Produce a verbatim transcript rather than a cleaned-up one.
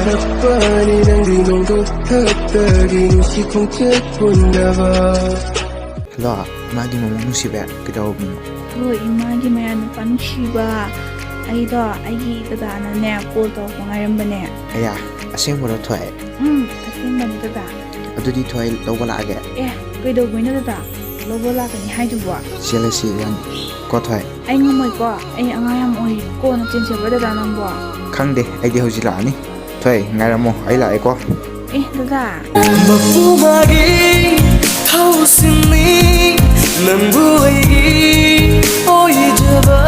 ꯊꯛꯄꯅꯤ ꯅꯪꯗꯤ ꯅꯣꯡꯗꯣ ꯊꯛꯇꯒꯤ ꯅꯨꯡꯁꯤ ꯈꯣꯡꯆꯠ ꯄꯨꯟꯅꯕ꯫ ꯍꯜꯂꯣ, ꯏꯃꯥꯒꯤ ꯃꯃꯧ ꯅꯨꯡꯁꯤꯕꯤ, ꯀꯩꯗꯧꯔꯝꯃꯤꯅꯣ? ꯍꯣꯏ, ꯏꯃꯥꯒꯤ ꯃꯌꯥꯅꯨꯄꯥ ꯅꯨꯡꯁꯤꯕ꯫ ꯑꯩꯗꯣ ꯑꯩꯒꯤ ꯗꯗꯥꯅꯅꯦ ꯀꯣꯜ ꯇꯧꯔꯛꯄ ꯉꯥꯏꯔꯝꯕꯅꯦ꯫ ꯑꯌꯥ, ꯑꯁꯦꯡꯕꯔꯣ ꯊꯣꯏ? ꯎꯝ, ꯑꯁꯦꯡꯕꯅꯤ ꯗꯗꯥ꯫ ꯑꯗꯨꯗꯤ ꯊꯣꯏ ꯂꯧꯕ ꯂꯥꯛꯑꯒꯦ꯫ ꯑꯦ, ꯀꯩꯗꯧꯕꯩꯅꯣ ꯗꯗꯥ? ꯂꯧꯕ ꯂꯥꯛꯀꯅꯤ ꯍꯥꯏꯗꯨꯕꯣ? ꯆꯦꯜꯂꯁꯤ ꯏꯕꯥꯅꯤ꯫ ꯀꯣ ꯊꯣꯏ? ꯑꯩ ꯉꯝꯃꯣꯏꯀꯣ, ꯑꯩ ꯑꯉꯥꯡ ꯌꯥꯝ ꯑꯣꯏꯔꯤ꯫ ꯀꯣꯟꯅ ꯆꯦꯟꯁꯦꯕ ꯗꯗꯥ ꯅꯪꯕꯣ? ꯈꯪꯗꯦ, ꯑꯩꯗꯤ ꯍꯧꯖꯤꯛ ꯂꯥꯛꯑꯅꯤ꯫ ꯊꯣꯏ, ꯉꯥꯏꯔꯝꯃꯣ, ꯑꯩ ꯂꯥꯛꯑꯦꯀꯣ꯫ ꯑꯦ ꯗꯗꯥ꯫ ꯃꯄꯨ ꯃꯥꯒꯤ ꯊꯧꯁꯤꯟꯅꯤ ꯅꯪꯕꯨ ꯑꯩꯒꯤ ꯑꯣꯏꯖꯕ꯫